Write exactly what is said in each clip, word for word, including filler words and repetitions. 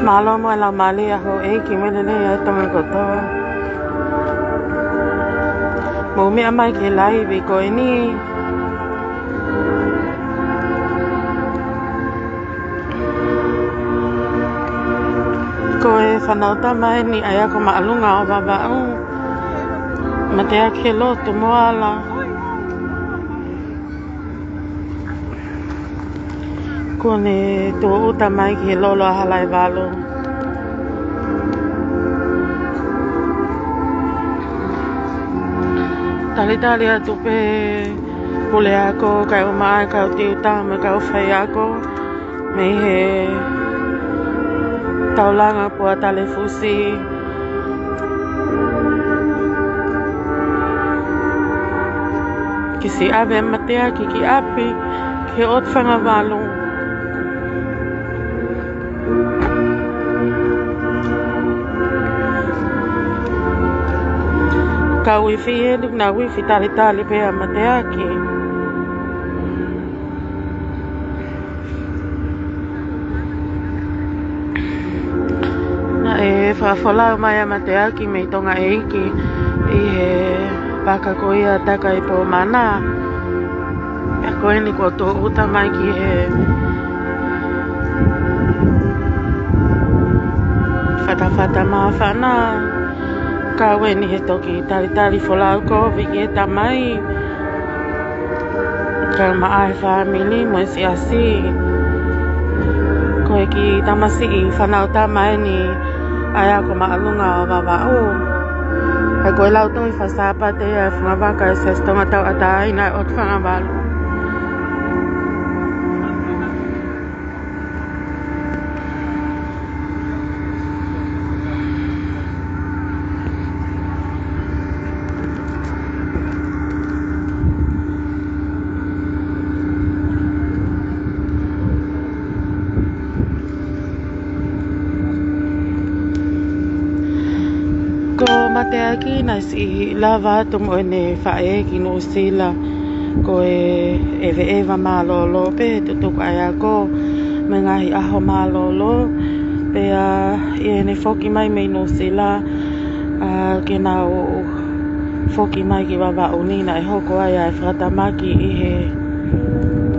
Mālō mo e laumālie ʻa houʻeiki mo e lelei ʻa e Tonga kotoa. Mou meʻa mai ki he laivi ko eni. Ko e fānau tama eni ʻa e ako māʻolunga ʻo Vavaʻu. Mateaki he lotu mo ala. Kuo ne tūʻuta mai ki he lolo ʻa Halaivalu. Talitali atu pē puleako, kae ʻumaʻā e kau tiuta mo e kau faiako mei he taulanga Puatalefusi. Ke siʻi ʻave mateaki ki ʻapi, ki he ʻOtu Fanga Valu. Kau uifi eni, na uifi talitali pē ʻa mateaki. Naʻe fakafolau mai ʻa mateaki mei Tonga ʻEiki ʻi he vaka ko ia Takaipōmana. Pea ko eni kuo tūʻuta mai ki he fatafata māfana. Kau eni he toki talitali folau kovi ki he tamai. Kae ʻumaʻā e fāmili mo e siasi. Ko e kiʻi tamasiʻi fānau tama eni ʻa e ako māʻolunga ʻo Vavaʻu. He ko e lautohi faka-Sāpate ʻa e fungavaka ʻa e Siasi Tonga Tauʻatāina ʻo e ʻOtu Fanga Valu. Ko mateaki naʻe siʻi lava atu mo ʻene faʻē ki Nuʻusila. Ko e ʻeveʻeva mālōlō pē he tutuku ʻa e ako mei he ngaahi ʻaho mālōlō. Pea ʻi heʻene foki mai mei Nuʻusila, ʻa, ke nau foki mai ki Vavaʻu ni naʻe hoko ai ʻa e fakatamaki ʻi he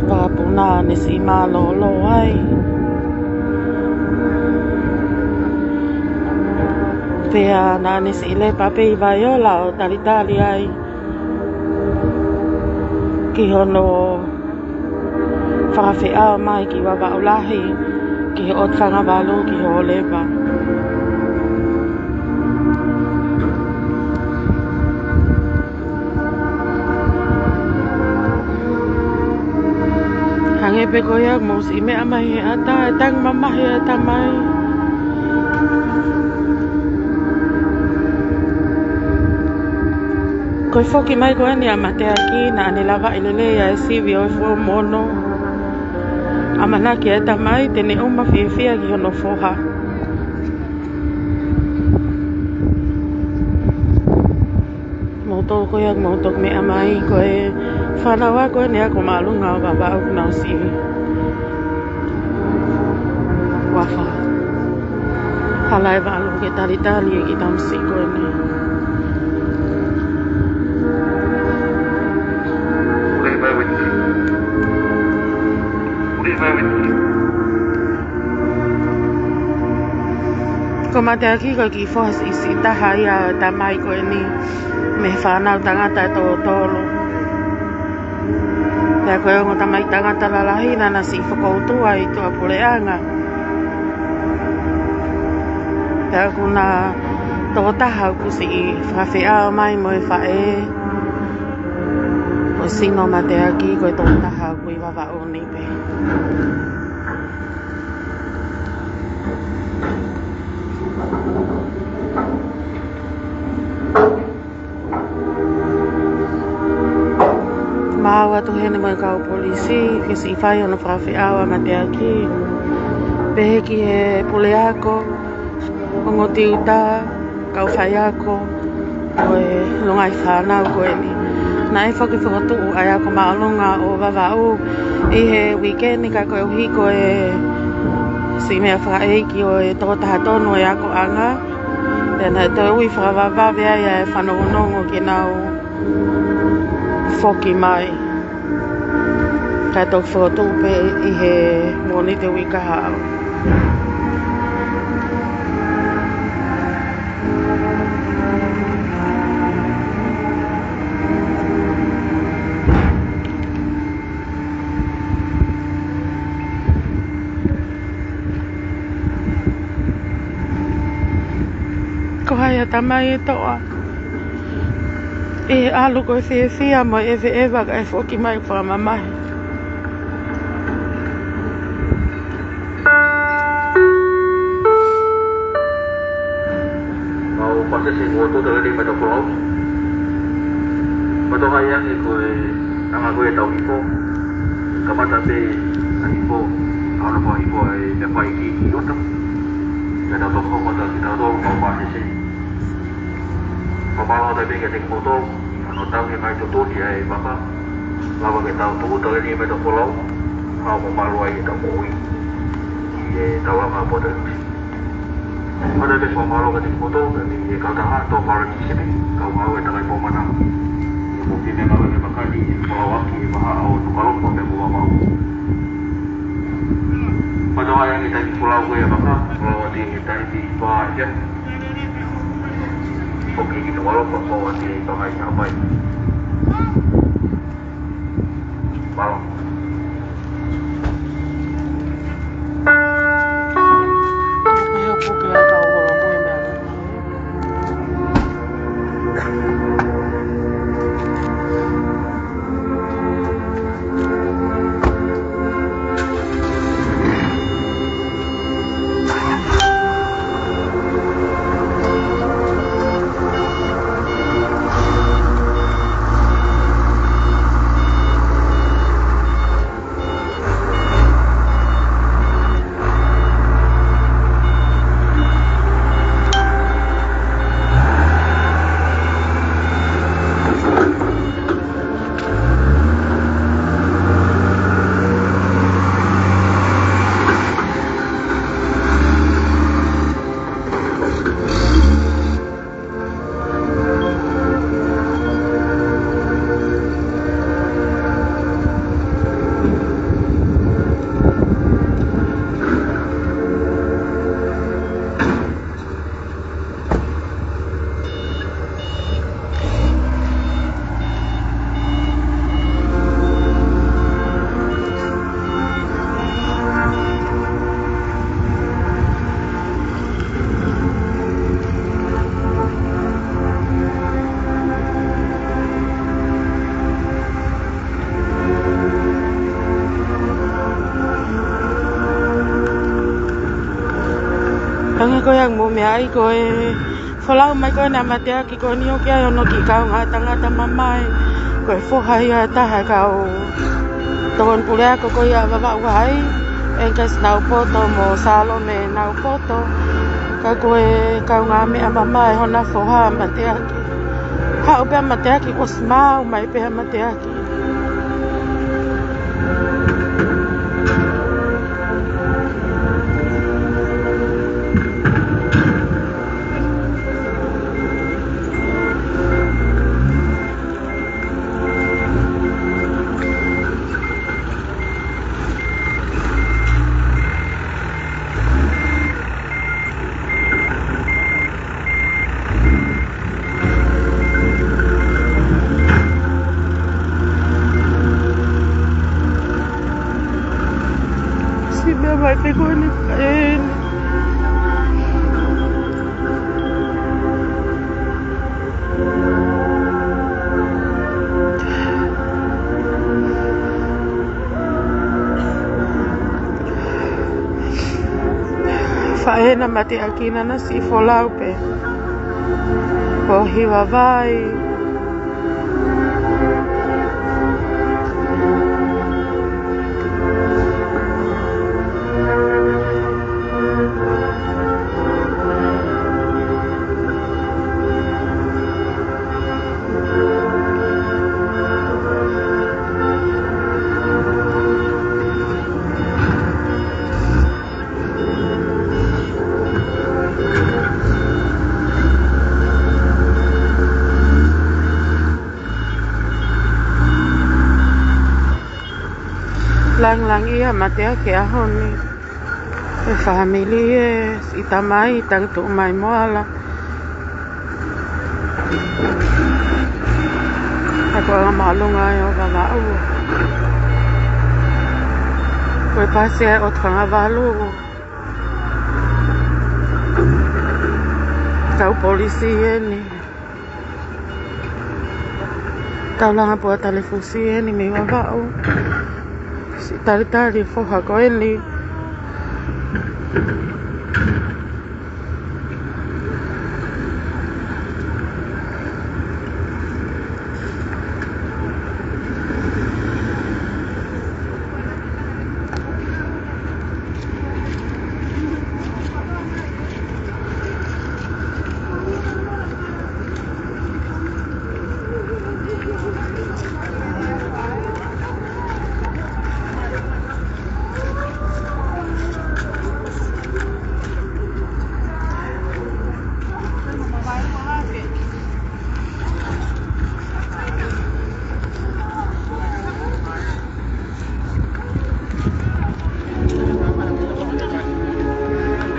vakapuna naʻe siʻi mālōlō ai. Pea naʻa ne siʻi lepa pē ʻi Vaiola ʻo talitali ai ki hono fakafeʻao mai ki Vavaʻu Lahi, ki he ʻOtu Fanga Valu ki hoʻo lepa. Hangē pē ko ia ʻoku mou siʻi meʻa mai he ʻatā, ʻe tangi mamahi ʻa e tamai. Ko e foki mai ko eni ʻa mateaki naʻa ne lavaʻi lelei ʻa e sivi ʻo e foomu ono. ʻAmanaki ʻa e tamai te ne ʻuma fiefia ki hono foha. Mou tō ko ia, mou tō meʻa mai ko e fānau ako eni ako māʻolunga ʻo Vavaʻu, nau siʻi huafa Halaivalu ke talitali e kiʻi tamasiʻi ko eni. Ko mateaki ko e kiʻi foha siʻisiʻi taha ia ʻo e tamai ko eni mei he fānau tangata ʻe toko tolu. Pea ko e ongo tamai tangata lalahi naʻa na siʻi fokoutua ʻi tuʻapuleʻanga. Pea ʻoku na tokotaha ʻoku siʻi fakafeʻao mai mo e faʻē. Ko e sino mateaki ko e tokotaha ʻoku ʻi Vavaʻu ni pē. Maʻu atu heni mo e kau polisi ke siʻi fai hono fakafeʻao ʻa mateaki. Pehē ki he puleako, ongo tiuta, kau faiako ʻo e longaʻi fānau ko eni. Naʻe foki fokotuʻu ʻa e ako māʻolunga ʻo Vavaʻu ʻi he uike ni ka koeʻuhi ko e Siʻi meʻa fakaʻeiki ʻo e toko taha tonu ʻo e akoʻanga, pea naʻe toe ui fakavavevave ai ʻa e fanongonongo ke nau foki mai. Kae toki fokotuʻu pē ʻi he Mōnite uike kahaʻu. Ko hai ʻa Tamai ʻe toʻa ʻi he ʻalu ko e fiefia mo e ʻeveʻeva kae foki mai fakamamahi. Mau pasese mo tuta lele mai tau folau. Mau tau hai ange ko e anga ko e tau hifo. Kamata pē ʻa e hifo, ʻa hono fakahifo ʻa e meʻa fai ki, ki ʻuta. Pea tau toko hoko atu ki tautolu mau pasese. Fakamālō atu pē kiate kimoutolu ʻi hono tauhi mai totonu ʻa e vaka. Lava ke tau tūʻuta lelei mai tau folau, haʻu mo malu ai ʻetau moʻui ʻi he tau anga ʻo e poate. Mau tau pē fakamālō kiate kimoutolu, mei he kautaha, tau fala ki seme, kau ngāue takai pōmana. ʻI he mo pime ngāue ke makani, ʻi he folau ʻaki, ʻi he maha ʻo Nukuʻalofa pea mo Vavaʻu. Mau tau hai ange taimi folau ko ia vaka, folau atu ʻi he taimi fā ʻi he efiafi. Foki ki Nukuʻalofa, folau atu ʻi he pangai Haʻapai. Mālō. Hangē ko ia ʻoku mou meaʻi, ko e folau mai ko ena ʻa e mateaki ko eni ʻoku ʻi ai hono kiʻi kaungā tangata mamae. Ko e foha ia ʻa e taha e kau tokoni puleako ko ia ʻa Vavaʻu Vai, ʻEngikasi Naupoto mo Salome Naupoto. Ka ko e kaungāmeʻa mamae hona foha ʻa e mateaki. Haʻu pē ʻa e mateaki kuo ʻosi maau mai pē ʻa e mateaki. Siʻi meʻa mai pē ko eni, eni. Faʻē naʻa mateaki naʻa na siʻi folau pē. Ko Hiva Vai. Langilangiʻia mateaki he ʻaho ni. ʻE fāmili ē, siʻi tamai, tangituʻu mai mo ala. Akoʻanga māʻolunga ʻo Vavaʻu. Ko e pasi ʻa e ʻOtu Fanga Valu. Kau polisi eni. Taulanga pua talefusi eni mei Vavaʻu. Siʻi talitali foha ko eni.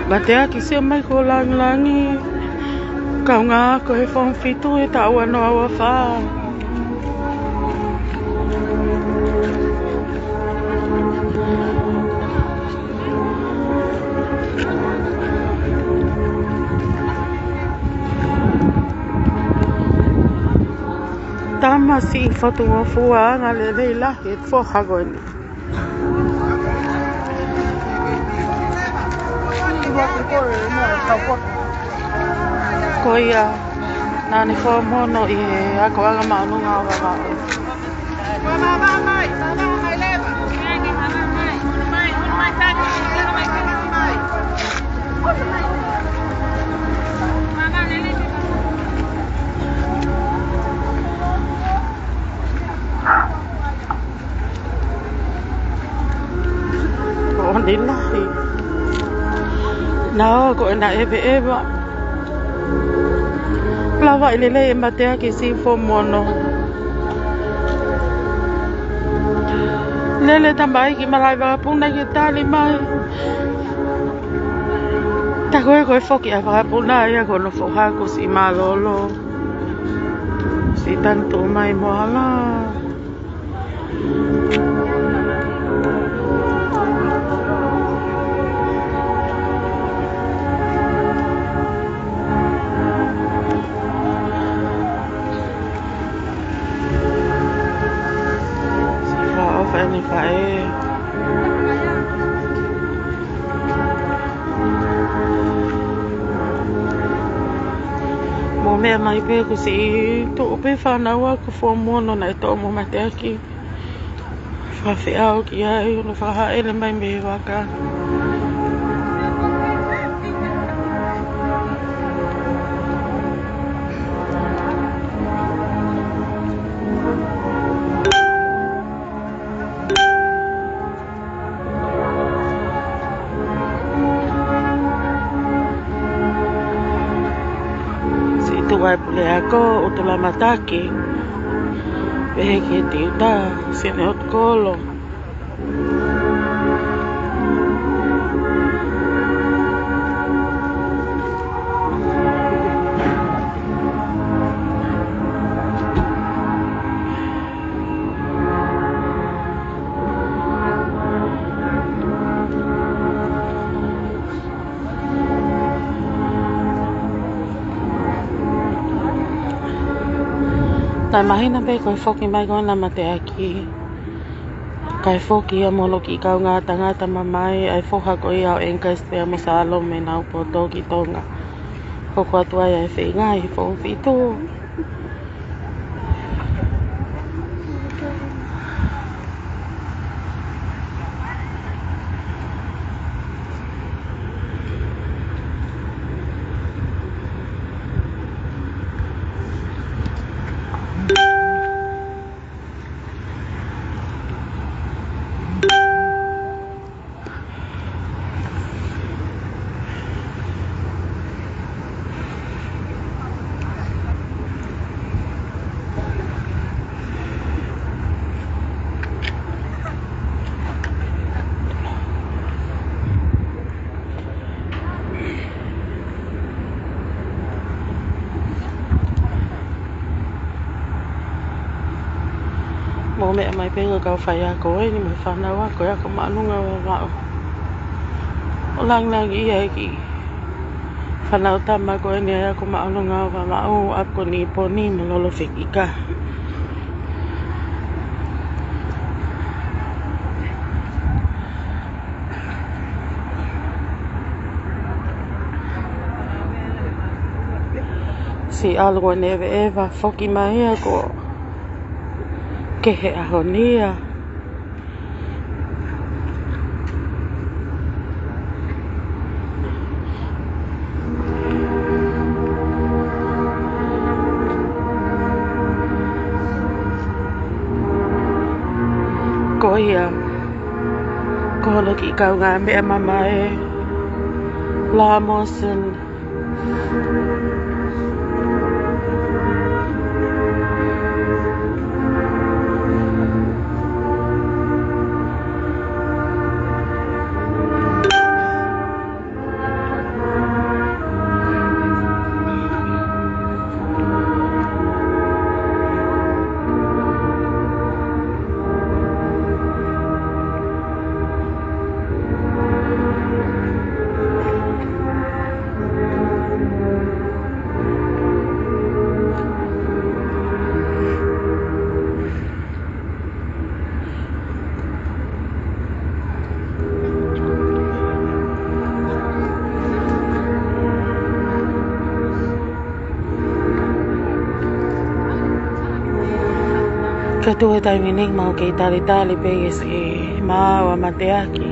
Mateaki sio mai ko langilangi. Kaungā ako he Form fitu he taʻu ua noa ua fā. Tamasiʻi fatungofuaʻanga lelei lahi e foha ko eni. Ko ia, naʻa ne Form ono ʻi he akoʻanga māʻolunga ʻo Vavaʻu. Ko ʻeni lahi. Nā ʻoku ʻena ʻeveʻeva. Lava ʻi lelei e mateaki siʻi Form ono. Lele tamaiki malaʻe vakapuna ke tali mai. Tā ko ē ko e foki ʻa e vakapuna ia ko hono foha ko siʻi mālōlō. Siʻi tangituʻu mai mo ala. Siʻi faʻē ʻofa eni faʻē. Mo meʻa mai pē kuo siʻi tuʻu pē fānau ʻa e Form ono naʻe toʻo mo mateaki. Fakafeʻao ki ai, ʻo ne fakahaʻele mai mei he vaka. Siʻi tuʻa e puleako, ʻUtula Mataki. Pehē ki he tiuta, Sene ʻOtukolo. Taʻe mahino pē ko e foki mai ko ena mateaki. Kae foki ia mo hono kiʻi kaungā tangata mamae, ʻa e foha ko ia ʻo ʻEngikasi pea mo Sālome Naupoto ki Tonga. Hoko atu ai ʻa e feinga ʻi he Form fitu. Mou meʻa mai pē ki he kau faiako eni mo e fānau ako ʻo e ako māʻolunga ʻo Vavaʻu. ʻOku langilangiʻia e kiʻi fānau tama ko eni ʻa e ako māʻolunga ʻo Vavaʻu, ʻapi ko Niponi mo Lolo Fekika. Siʻi ʻalu ko eni ʻo eveʻeva, foki mai ia kuo kehe ʻaho ni ia. Ko ia, ko hono kiʻi kaungāmeʻa mamae, Lamosen. Ka tuʻu he taimi ni mau kei talitali pē ki he siʻi maau ʻa Mateaki.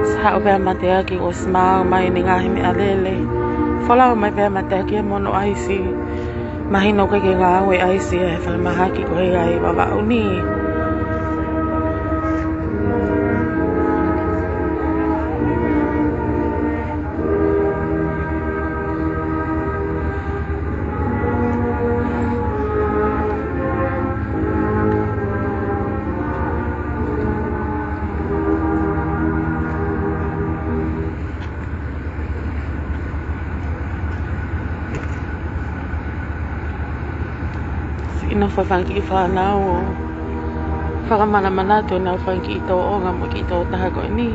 Sa haʻu pē ʻa Mateaki ʻo ʻosi maau mai ʻene ngaahi meʻalele. Folau mai pē ʻa Mateaki ia mo hono ʻaisi. Mahino ʻoku ʻikai ke ngāue ʻaisi ia he falemahaki ko ia ʻi Vavaʻu ni. Siʻi nofo e fanga kiʻi fānau ʻo fakamanamanatu ʻenau fanga kiʻi tōʻonga mo e kiʻi tōtaha ko eni.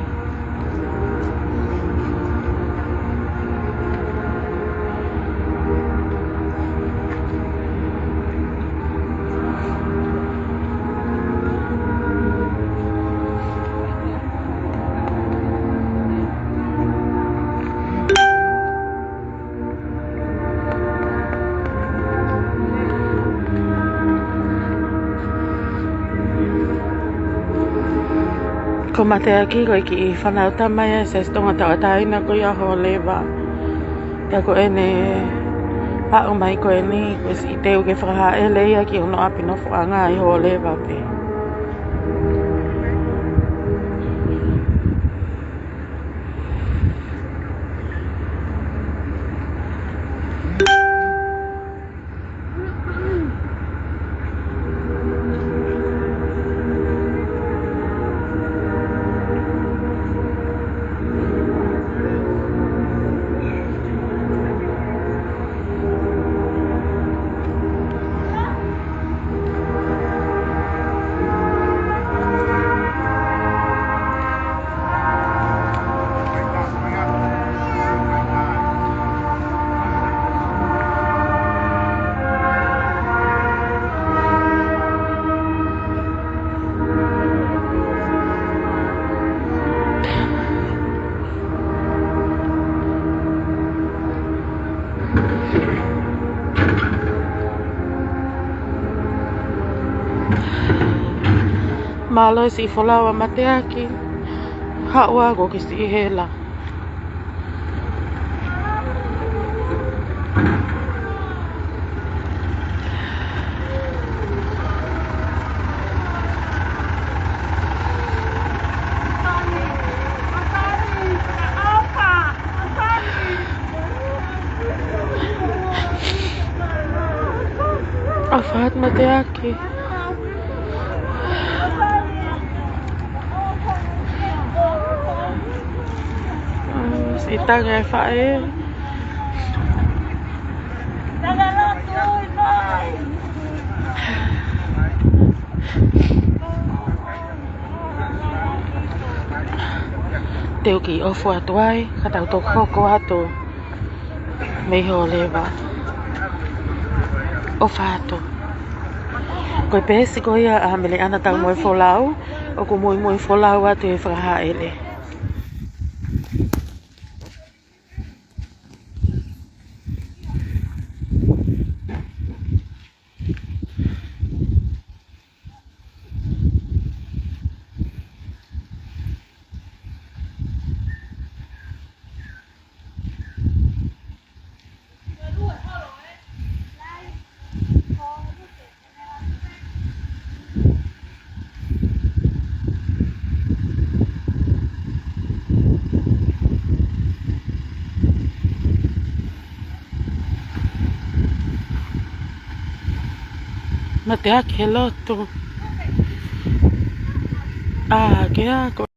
Ko Mateaki ko e kiʻi fānau tama ia ʻa e siasi Tonga tauʻatāina ko ia ʻo Hōleva. Pea ko ʻene aʻu mai ko eni, kuo ʻosi teu ke fakahāʻele ia ki hono ʻapi nofoʻanga ʻi Hōleva pē. Mālō e siʻi folau ʻa Mateaki. Haʻu ā kuo ke siʻi hela. ʻAfat Mateaki. Mm, siʻi tangi e faʻē. Te u kiʻi ʻofa atu ai, ka tau toki hoko atu mei he leva. ʻOfa atu. Ko e peesi ko ia ʻa Meleʻana Taumoefolau, ʻoku muimui folau atu he fakahāʻele. Mateaki he lotu. ʻĀ, ke ako.